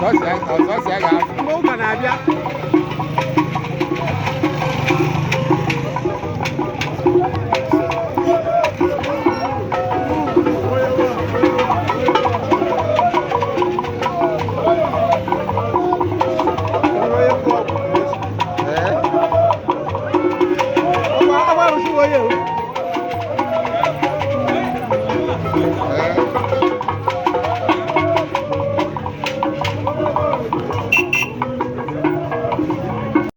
Ọsọsọ ya ga-afụ. Mgbe ụka na-abịa. Ee. Ọgba arụsị onye o. Ee.